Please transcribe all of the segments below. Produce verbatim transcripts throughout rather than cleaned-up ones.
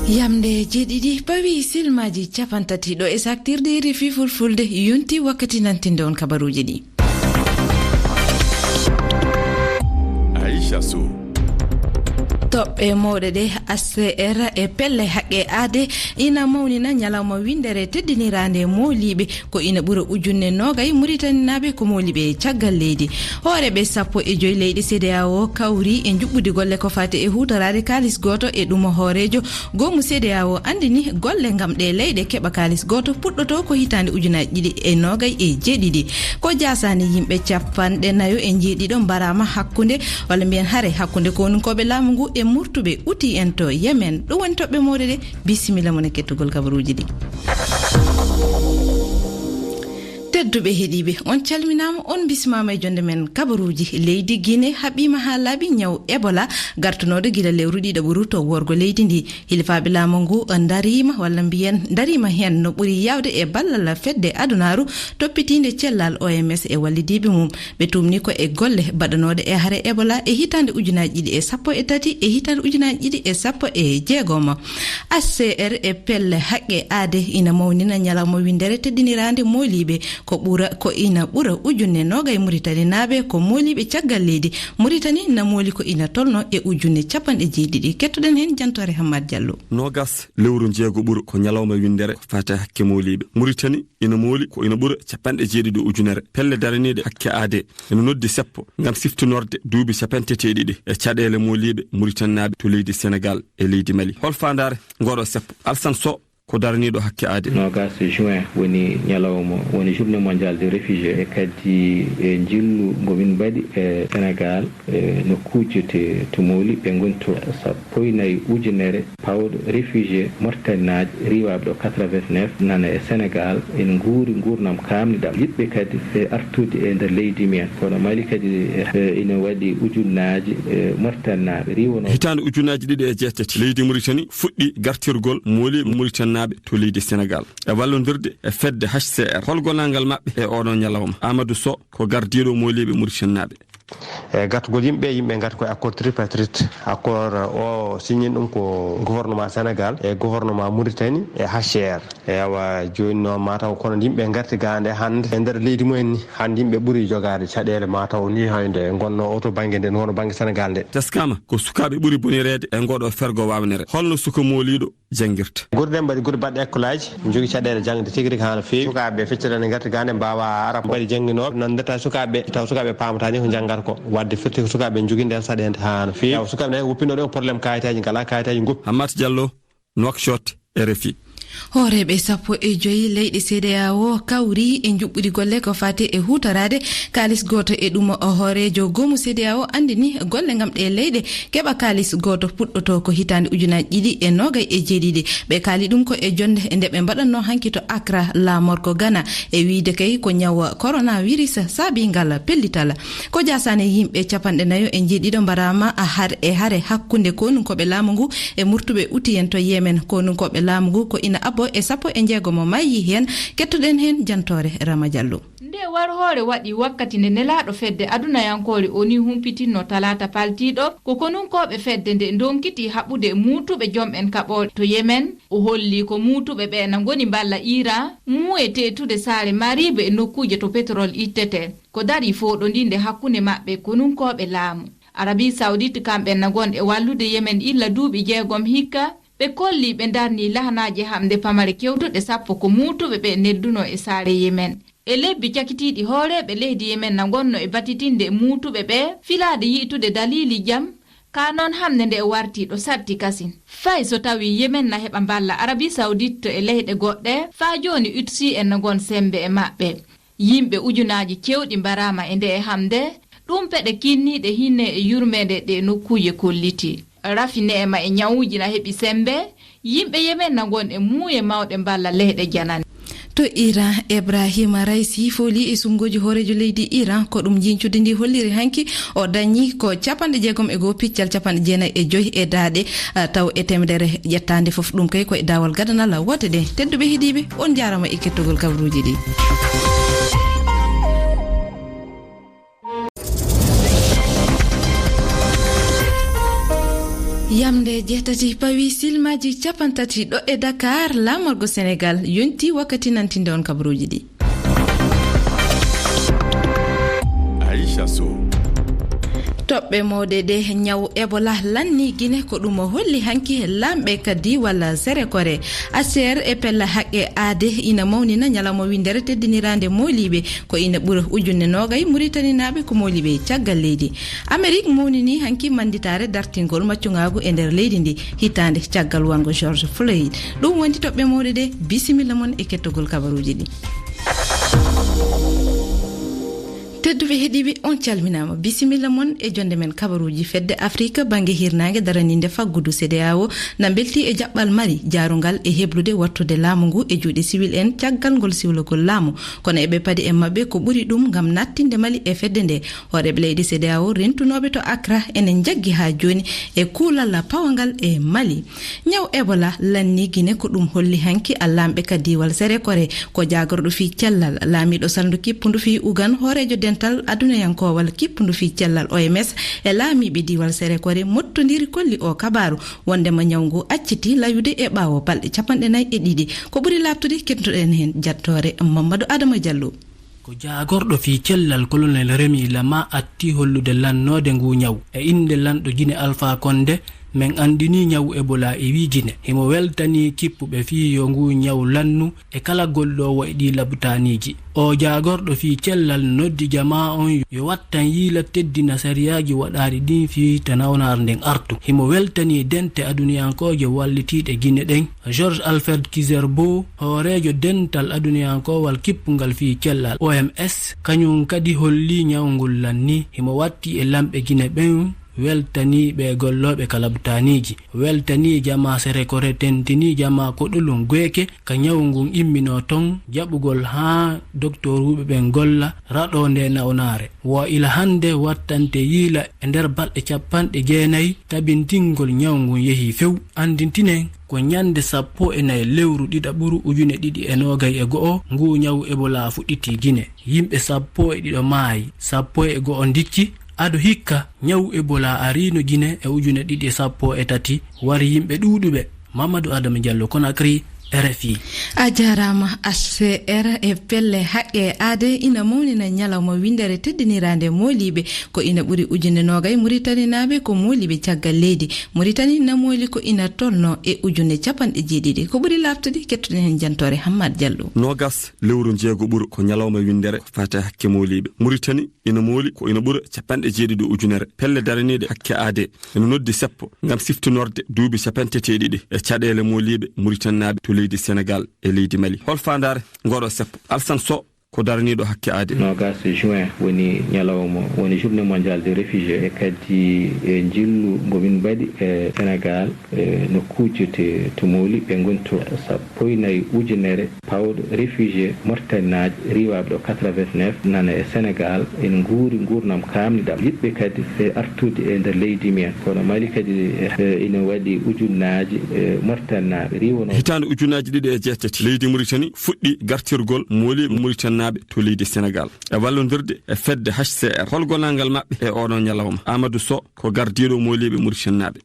Yamde jeeɗiɗi pawi silmaaji capantati ɗo e saktirde R F I Fulfulde, yonti wakkati nantinde on kabaruuji ɗi. Aisha Sow. Toɓɓe mawɗe ɗe, H C R e pelle haqqe aade ina mawnina ñalawma winndere teddiniraande mooliiɓe. Ko ina ɓura ujunne noogay Muritaninaaɓe ko mooliiɓe caggal leydi. Hooreeɓe sappo e joy leyɗe C D A O kawri e njuɓɓudi golle ko faati e huutoraade kaalis gooto e ɗum hooreejo goomu C D A O anndini golle ngam ɗe leyɗe keɓa kaalis gooto puɗɗoto ko hitaande ujunaaji ɗiɗi e noogay e jeeɗiɗi. Ko jaasaani yimɓe capanɗe nayo e njeeɗiɗo mbaraama hakkunde, walla mbiyen hare hakkunde konunkooɓe laamu ngu e murtuɓe uti en to Yemen. Ɗum woni toɓɓe mawɗe ɗe. Bisimilla mon e kettugol kabaruuji ɗi. Tedduɓe heɗiiɓe, on calminaama, on bismaama e jonde men kabaruuji. Leydi Gine haɓiima haa laaɓi ñaw Ebola gartunooɗo gila lewru ɗiɗaɓuru to worgo leydi ndi. Hilifaaɓe laamu ngu ndariima, walla mbiyen ndariima heen no ɓuri yaawde e ballal fedde adunaaru toppitiinde cellal O M S e wallidiiɓe mum. Ɓe tuumni ko e golle baɗanooɗe e hare Ebola e hitaande ujunaaji ɗiɗi e sappo e tati e hitaande ujunaaji ɗiɗi e sappo e jeegom. H C R e pelle haqqe aade ina mawnina ñalawma winndere teddiniraande mooliiɓe. Ko ɓura, ko ina ɓura ujunne noogay Muritaninaaɓe ko mooliiɓe caggal leydi. Muritani na mooli ko ina tolno e ujunne capanɗe jeeɗiɗi. Kettoɗen heen jantoore Hammad Diallo. Noogas lewru njeego ɓuru ko ñalawma winndere ko faati hakke mooliiɓe. Muritani ina mooli ko ina ɓura capanɗe jeeɗiɗi ujunere pelle daraniiɗe hakke aade. Ina noddi seppo ngam siftinorde duuɓi capanɗe tati e ɗiɗi e caɗeele mooliiɓe Muritaninaaɓe to leydi Senegal e leydi Mali. Hol faandaare ngooɗo seppo? Alsan Sow ko daraniiɗo hakke aade. Noogas juin woni ñalawma, woni journée mondiale des réfugiés. E kadi e njillu ngo min mbaɗi e Senegal, e nokkuuje te, to mooliiɓe ngoni to sappo e nayi ujunere pawɗo réfugié Muritaninaaɓe riiwaaɓe ɗo quatre-vingt-neuf nana e Senegal, en nguuri nguurndam kaamniɗam. Yiɗɓe kadi e artude e nder leydi men. Kono Mali kadi, e, ina waɗi ujunnaaji, e, Muritaninaaɓe riiwanoo. Hitaande ujunaaji ɗiɗi e jeetati, leydi Muritani fuɗɗi gartirgol mooliiɓe Muritaninaaɓe to leydi Senegal e wallondirde e fedde H C R. Hol gonangal maɓɓe e oɗo ñalawma? Amadou Sow ko gardiiɗo mooliiɓe Muritaninaaɓe. E gartugol yimɓe, yimɓe ngarti koye accord tripartite. Accord o signin ɗum ko gouvernement Senegal e gouvernement Mauritanie e H C R. Ewa, jooni noon mataw kono yimɓe ngarti ga nde hannde e nder leydi mumen ni, hannde yimɓe ɓuri jogaade caɗeele mataw ni hayde ngonno o to bannge nde, wano bannge Senegal nde. Teskama ko sukaaɓe ɓuri bonireede e ngoɗo fergo wawnere. Holno suka mooliiɗo janngirta. Guurɗe mbaɗi guurɗe baɗɗe école aji, jogii caɗeele jaŋde tigi rigi haa no feewi. Sukaaɓe feccere ne ngarti ga nde mbaawa arab mbaɗi jannginooɓe, nandata sukaaɓe, taw sukaaɓe paamata ni ko njanngata ko. Wadde firti ko sukaaɓe njogii nden saɗeende haa no feewi. Taw sukaaɓe ne wuppinoo ɗen problème kayitaaji, ngalaa kayitaaji ngoppi. Hammat Diallo, Nouakchott, R F I. Hooreeɓe sappo e joy leyɗe C D A O kawri e njuɓɓudi golle ko faati e huutoraade kaalis gooto e ɗum. O hooreejo goomu C D A O anndini golle ngam ɗe leyɗe keɓa kaalis gooto puɗɗoto ko hitaande ujunaaji ɗiɗi e noogay e jeeɗiɗi. Ɓe kaali ɗum ko e jonnde nde ɓe mbaɗatnoo hanki to Accra, laamorgo Ghana, e wiyde kay ko ñaw coronavirus saabi ngal pellital. Ko jaasaani yimɓe capanɗe nayo e njeeɗiɗo mbaraama a har-, e hare hakkunde konunkooɓe laamu ngu e murtuɓe uti en to Yemen. Konunkooɓe laamu ngu ko ina abbo e sappo e jeegom mo maayi heen. Kettoɗen heen jantoore Rama Diallo. Nde warhoore waɗi wakkati nde nelaaɗo fedde adunayankoore O N U humpitinno talaata paltiiɗo, ko konunkooɓe fedde nde ndonkiti haɓude muutuɓe jom'en kaɓooɗe to Yemen. O holli ko muutuɓe ɓe na ngoni mballa Iran, muuye teetude saare Mariiba e nokkuuje to petrol ittetee. Ko darii fooɗondinnde hakkunde maɓɓe konunkooɓe laamu. Arabi Sawdit kamɓe na ngon e wallude Yemen illa duuɓi jeegom hikka, ɓe kolli ɓe darni lahanaaji haɓde pamare kewtuɗe sappo ko muutuɓe ɓe neldunoo e saare Yemen. E lebbi cakitiiɗi hooreeɓe leydi Yemen na ngonno e batitinde muutuɓe ɓe filaade yi'tude daliili jam, ka noon haɓde nde warti ɗo satti kasin. Fay so tawii Yemen na heɓa mballa Arabi Sawdit e leyɗe goɗɗe, faa jooni Utsi en na ngon semmbe e maɓɓe. Yimɓe ujunaaji cewɗi mbaraama e nde e haɓde, ɗum peɗe kinniiɗe hinne e yurmeende ɗe nokkuuje kolliti. Rafi neema e ñawuuji na heɓi semmbe, yimɓe Yemen na ngon e muuye mawɗe mballa leyɗe janane. To Iran, Ebrahima Raisi fooli e suɓngooji hooreejo leydi Iran, ko ɗum njiiñcude ndi holliri hanki. O dañi ko capanɗe jeegom e goo piccal capanɗe jeenayi e joy e daaɗe, ah, taw e teemedere ƴettaande fof. Ɗum kay ko e daawal gadanal woote ɗe. Tedduɓe heɗiiɓe, on njaarama e kettogol kabaruuji ɗi. Yamnde jeetati pawi silmaaji capantati ɗo e Dakar, laamorgo Senegaal yonti wakkati nantinde on kabaruuji ɗi. Aisha Sow. Toɓɓe mawɗe ɗe ñaw Ebola lanni Gine, ko ɗum o holli hanki laamɓe ka diiwal Serekore. Aser e pelle haqqe aade ina mawnina ñalawma winndere teddiniraande mooliiɓe, ko ina ɓura ujunne noogay Muritaninaaɓe ko mooliiɓe caggal leydi. Amerik mawnini hanki mannditaare dartingol maccungaagu e nder leydi ndi, hitaande caggal wongo George Floyd. Ɗum wonti toɓɓe mawɗe ɗe. Bisimilla mon e kettogol kabaruuji ɗi. Tedduɓe heɗiiɓe, on calminaama. Bisimilla mon e jonde men kabaruuji. Fedde Afrika bannge hirnaange daraniinde faggudu, CEDEAO, na mbelti e jaɓɓal mari jaarungal e heblude wattude laamu ngu e juuɗe siwil en caggal ngol siwlogol laamu. Kono eɓe padi e maɓɓe ko ɓuri ɗum ngam nattinde Mali e fedde nde. Hooreeɓe leydi CEDEAO rentunooɓe to Accra ene njaggi haa jooni e kuulal pawangal e Mali. Ñaw Ebola lanni Gine, ko ɗum holli hanki laamɓe ka diiwal Serekore. Ko jaagorɗo fii cellal, laamiiɗo salndu kippundu fii Ugan, hooreejo dental adunayankoowal kippundu fii cellal, O M S, e laamiiɓe diiwal Serekore mottondiri kolli o kabaaru, wondema ñaw ngu acciti layude e ɓaawo balɗe capanɗe nayi e ɗiɗi. Ko ɓuri laaɓtude, kettoɗen heen jattoore Mamadou Adama Diallo. Ko jaagorɗo fii cellal, Colonel Remy Lama, atti hollude lannoode ngu ñaw. E innde lanɗo Gine Alpha Condé, men anndini ñaw Ebola e wii Gine. Himo weltani kippuɓe fii yo ngu ñaw lannu e kala golloowo e ɗii labutaaniiji. O jaagorɗo fii cellal noddi jamaa on yo wattan yiila, teddina sariyaaji waɗaaɗi ɗin fii ta nawnaare nden artu. Himo weltani dente aduniyankooje wallitiiɗe Gine ɗen. George Alfred Kizerbo, hooreejo dental aduniyankoowal kippungal fii cellal, O M S, kañum kadi holli ñaw ngol lanni. Himo watti e lamɓe Gine ɓen weltaniiɓe e gollooɓe ka labutaaniiji. Weltanii jamaa Serekore, tentinii jamaa Koɗolun Gweke ka ñaw ngun imminoo ton, jaɓugol haa doktooruuɓe ɓen golla raɗoo nde nawnaare. Wo ila hannde wattante yiila e nder balɗe capanɗe jeenayi tabintingol ñaw ngun yehii few. Anndintinen ko ñannde sappo e nayi lewru ɗiɗaɓuru ujune ɗiɗi e noogay e go'o ngu ñaw Ebola fuɗɗiti Gine. Yimɓe sappo e ɗiɗo maayi, sappo e go'o ndicci. Ado hikka, ñaw Ebola ariino Gine e ujune ɗiɗi e sappo e tati, wari yimɓe ɗuuɗuɓe. Mamadou Adama Diallo, Conakry, R F I. A jaaraama. H C R e pelle haqqe aade ina mawnina ñalawma winndere teddiniraande mooliiɓe. Ko ina ɓuri ujunere noogay Muritaninaaɓe ko mooliiɓe caggal leydi. Muritani na mooli ko ina tolno e ujunere capanɗe jeeɗiɗi. Ko ɓuri laaɓtude, kettoɗen heen jantoore Hammad Diallo. Noogas lewru njeegoɓuru ko ñalawma winndere ko faati e hakke mooliiɓe. Muritani ina mooli ko ina ɓura capanɗe jeeɗiɗi ujunere. Pelle daraniiɗe hakke aade ina noddi seppo ngam siftinorde duuɓi capanɗe tati e ɗiɗi e caɗeele mooliiɓe Muritaninaaɓe to leydi Senegaal e leydi Mali. Hol faandaare ngoɗo seppo? Alsan Sow ko daraniiɗo hakke aade. Noogas juin woni ñalawma, woni Journée Mondiale des Réfugiés, e kadi e njillu mbo min mbaɗi e Senegaal, e nokkuuji te-, to mooli, ɓe ngoni to sappo e nayi ujunere pawɗo réfugié moritaninaajo riiwaaɓe ɗo quatre-vingt-neuf nana e Senegaal, ene nguuri nguurndam kaamniɗam, yiɗɓe kadi e artude e nder leydi men. Kono Mali kadi, e, ina waɗi ujunnaaji, e, moritaninaaɓe riiwanooɓe. Hitaande ujunnaaji ɗiɗi e jeetati, leydi Muritani fuɗɗi gartirgol mooliiɓe Muritaninaaɓe to leydi Senegaal e wallondirde e fedde H C R. Hol gonangal maɓɓe e oɗo ñalawma? Amadou Sow ko gardiiɗo mooliiɓe Muritaninaaɓe.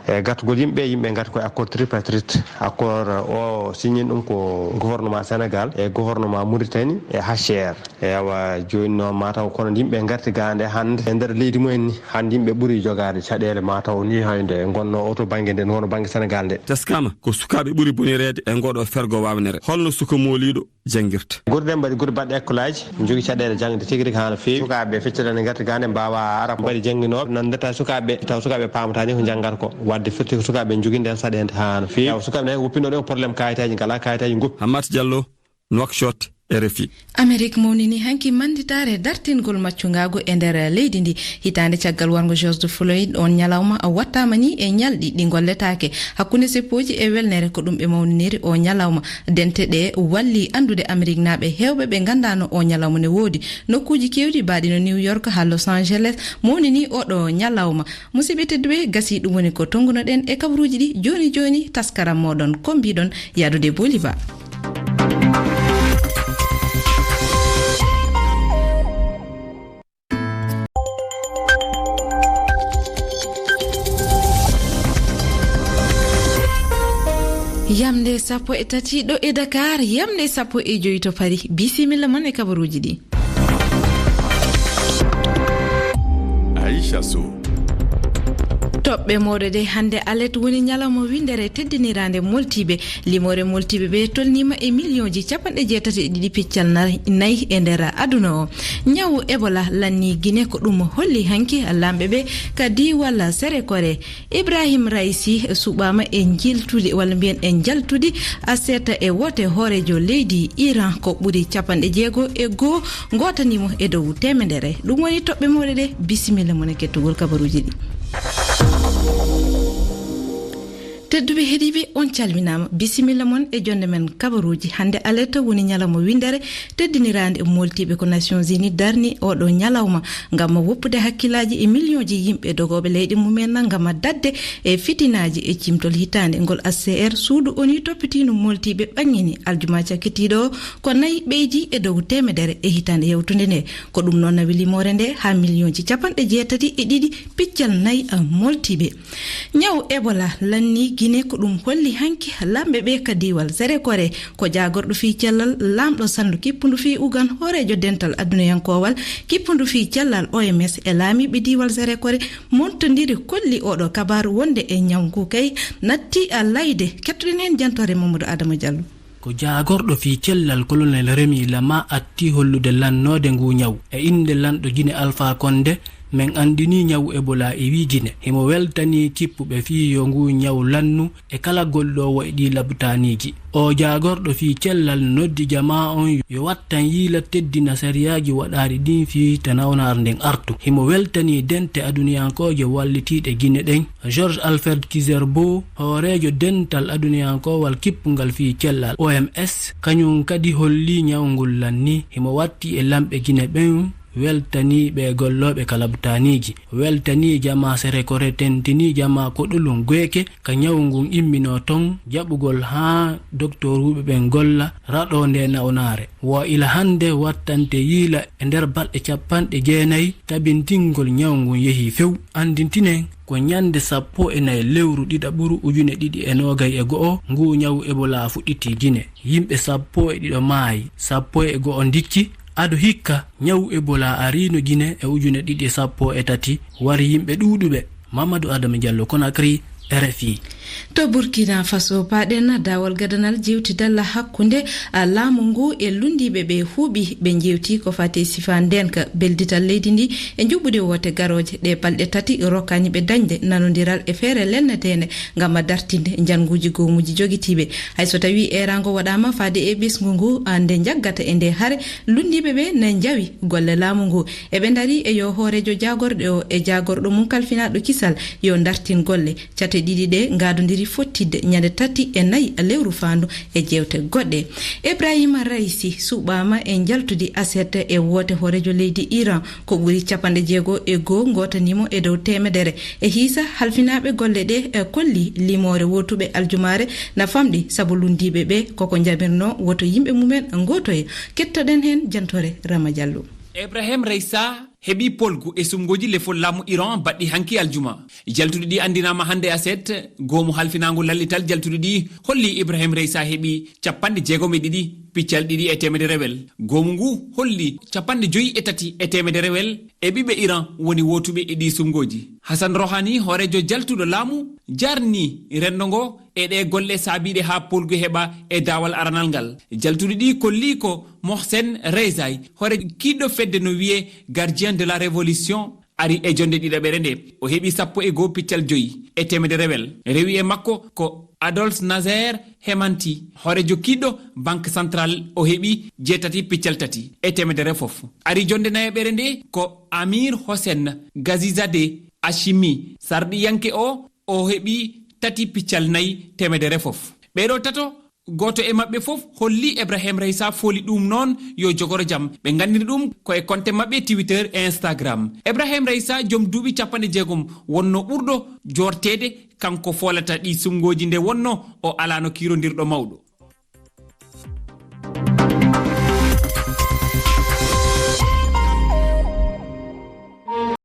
E gartugol yimɓe, yimɓe ngarti ko e accord tripartite. Accord, eh, o signin ɗum ko gouvernement Sénégal e gouvernement Mauritanie e H C R. E awa jooni noon mataw kono yimɓe ngarti ga nde hannde e nder leydi mumen ni, hannde yimɓe ɓuri jogaade caɗeele mataw ni hannde ngonno o to bannge nde, wano bannge Sénégal nde. Teskama ko sukaaɓe ɓuri bonireede e ngoɗo fergo wawnere. Holno suka mooliiɗo janngirta. Guurɗe ɗe mbaɗi guurɗe baɗɗe école aji, jogii caɗeele jaŋde tigi rigi haa no feewi. Sukaaɓe feccere ne ngarti ga nde mbaawa ara, mbaɗi jannginooɓe, nandata sukaaɓe, taw sukaaɓe paamata ni ko njanngata ko. Wadde firti ko sukaaɓe njogii nden saɗeende haa no feewi. Taw sukaaɓe ne woppino ɗen ko problème kayitaaji, ngalaa kayitaaji ngoppi. Hamat Diallo, Nouakchott, R F I. Amerik mawnini hanki mannditaare dartingol maccungaagu e nder leydi ndi. Hitaande caggal warngo George Floyd, on ñalawma wattaama ni e ñalɗi ɗi ngolletaake. Hakkunde seppooji e welnere ko ɗum ɓe mawniniri o ñalawma. Dente ɗe walli anndude Ameriknaaɓe heewɓe ɓe nganndaano o ñalawma ne woodi. Nokkuuji keewɗi baaɗi no New York haa Los Angeles mawnini oɗo ñalawma. Musidɓe tedduɓe, gasi ɗum woni ko tonngunoɗen e kabaruuji ɗi. Jooni jooni taskaram mooɗon ko mbiɗon yaadude Boliba. Yamnde sappo e tati ɗo e Dakar, yamnde sappo e joyi to Paris. Bisimilla mon e kabaruuji ɗi. Aisha Sow. Toɓɓe mooɗon ɗe hannde alet woni ñalawma winndere teddiniraande moltiiɓe. Limoore moltiiɓe ɓe tolniima e miliyonji capanɗe jeetati e ɗiɗi piccal na-, nayi e nder aduna o. Ñawu Ebola lanni Gine, ko ɗum holli hanki laamɓe ɓe ka diiwal Serekore. Ibrahim Raisi suɓaama e njaltudi, walla mbiyen e njaltudi, aset e woote hooreejo leydi Iran ko ɓuri capanɗe jeego e goo ngootanii mo e dow teemedere. Ɗum woni toɓɓe mooɗon ɗe, bisimilla mon e kettugol kabaruuji ɗi. Tedduɓe heɗiiɓe, on calminaama. Bisimilla mon e jonde men kabaruuji. Hannde alet woni ñalawma winndere teddiniraande moltiiɓe ko Nations Unies darni oɗo ñalawma ngam woppude hakkillaaji e miliyonji yimɓe dogooɓe leyɗe mumen ngam daɗde e fitinaaji e cimtol hitaande ngol. H C R, suudu O N U toppitiindu moltiiɓe, ɓaŋŋini aljuma cakkitiiɗo o ko nayi ɓeydi e dow teemedere e hitaande yawtunde nde. Ko ɗum noon nawi limoore nde haa miliyonji capanɗe jeetati e ɗiɗi piccal nayi moltiiɓe. Ñawu Ebola lanni Gine, ko ɗum holli hanki laamɓe ɓe ka diiwal Serekore. Ko jaagorɗo fii cellal laamɗo salndu kippundu fii ugan hooreejo dental adunayankowal kippundu fii cellal O M S e laamiiɓe diiwal Serekore montondiri kolli oɗo kabaaru wonde e ñawu ngu kay natti a layde. Kettoɗen heen jantoore Mamadou Adama Diallo. Ko jaagorɗo fii cellal Colonel Remi Lama atti hollude lannoode ngu ñawu. E innde lanɗo Gine Alpha Condé, men anndinii ñawu Ebola e wii Gine. Himo weltanii kippuɓe fii yo ngu ñawu lannu e kala golɗoowo e ɗii labtaaniiji. O jaagorɗo fii cellal noddi jamaa on yo wattan yiila teddina sariyaaji waɗaaɗi ɗin fii ta nawnaare nden artu. Himo weltanii dente aduniyankooje wallitiiɗe Gine ɗen. George Alfred Kizerbo, hooreejo dental aduniyankowal kippungal fii cellal, O M S, kañun kadi hollii ñawu ngul lanni. Himo watti e lamɓe Gine ɓen weltanii ɓe gollooɓe ka labtaaniiji, weltanii jamaa Serekore, tentinii jamaa Koɗolun Gweke ka ñawu ngun imminoo ton, jaɓugol haa doktooruuɓe ɓen golla raɗoo nde nawnaare. Wo ila hannde wattante yiila e nder balɗe capanɗe jeenayi tabintingol ñawu ngun yehii few. Anndintinen ko ñannde sappo e nayi lewru ɗiɗaɓuru ujune ɗiɗi e noogay e go'o ngu ñawu Ebola fuɗɗitii Gine. Yimɓe sappo e ɗiɗo maayi, sappo e go'o ndicci. Ado hikka, ñawu Ebola ariino Gine e ujune ɗiɗi e sappo e tati, wari yimɓe ɗuuɗuɓe. Mamadou Adama Diallo, Conakry, R F I. To Burkina Faso, paaɗen daawol gadanal jewtidal hakkunde, a, laamu ngu e lunndiiɓe ɓe huuɓi, ɓe njewti ko faati e sifa ndeenka, beldital leydi ndi e njuɓɓudi woote garooje. Ɗe balɗe tati rokkaani ɓe dañde nanondiral e feere lenneteende ngam dartinde njannguuji goomuuji jogitiiɓe. Hay so tawii eeraango waɗaama faade e ɓesngu ngu, a, nde njaggata e nde hare, lunndiiɓe ɓe ne njawi golle laamu ngu. Eɓe ndarii e yo hooreejo jaagorɗe o e jaagorɗo mum kalfinaaɗo kisal yo ndartin golle. Cate ɗiɗi ɗe ngaadondiri fottidde ñande tati e nayi lewru faandu e jeewte goɗɗe. Ibrahima Raisi suɓaama e njaltudi aset e woote hooreejo leydi Iran. Ko ɓuri capanɗe jeego e goo ngootanii mo e dow teemedere. E hiisa, halfinaaɓe golle ɗe, e, kolli limoore wootuɓe aljumaare na famɗi sabu lunndiiɓe ɓe koko njamirnoo woto yimɓe mumen ngootoye. Kettoɗen heen jantoore Rama Diallo. Ibrahim Raisa heɓi polgu e sumgooji lefol laamu Iran baɗɗi hanki aljuma. Jaltuɗi ɗi anndinaama hannde aset. Goomu halfinaangu lallital jaltuɗi ɗi holli Ibrahim Raisa heɓi capanɗe jeegom e ɗiɗi piccal ɗiɗi e teemedere rewel. Goomu ngu holli capanɗe joyi e tati e teemedere rewel e ɓiɓɓe Iran woni wootuɓe e ɗi sumgooji. Hassan Rouhani, hooreejo jaltuɗo laamu, jarni renndo ngo e ɗee golle saabiiɗe haa polgu heɓa e daawal aranal ngal. Jaltuɗi ɗi kolli ko Mohsen Rezaei, hoore kiiɗɗo fedde no wiyee Gardien de la Révolution, ari e jonde ɗiɗaɓere nde. O heɓi sappo e goo piccal joyi e teemedere rewel. Rewi e makko ko Adolphe Nazer Hemati, hooreejo kiiɗɗo Banque Centrale, o heɓi jeetati piccal tati e teemedere fof. Ari jonde nayaɓere nde ko Amir Hossein Ghazizadeh Hashimi, sarɗiyanke o, o heɓi tati piccal nayi teemedere fof. Ɓeeɗo tato, gooto e maɓɓe fof holli Ibrahim Raisa fooli ɗum noon yo jogoro jam. Ɓe nganndini ɗum ko e konte maɓɓe Twitter e Instagram. Ibrahim Raisa, joom duuɓi capanɗe jeegom, wonno ɓurɗo joorteede, kanko foolata ɗi sumgooji nde wonno o alaano kiirondirɗo mawɗo.